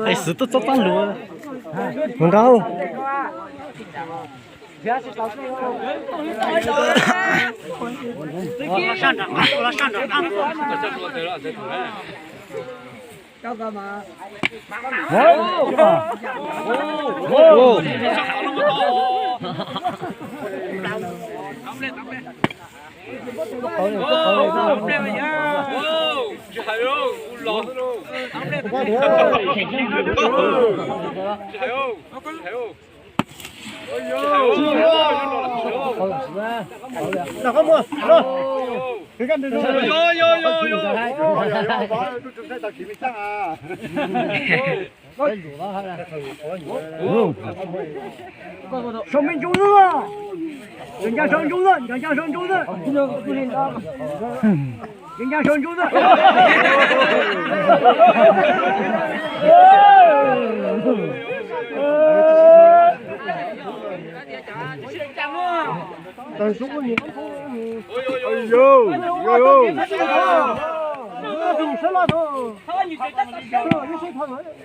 Ai, xwv tuaj txob txob lus. Mus nrau. Sau me ntsoov xwb, ncav sau ntsoov xwb, ncav sau ntsoov xwb, ncav sau ntsoov xwb.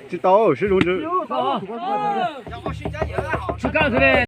Tsis tau, sib zoo ntsws. Sib kab xwb li.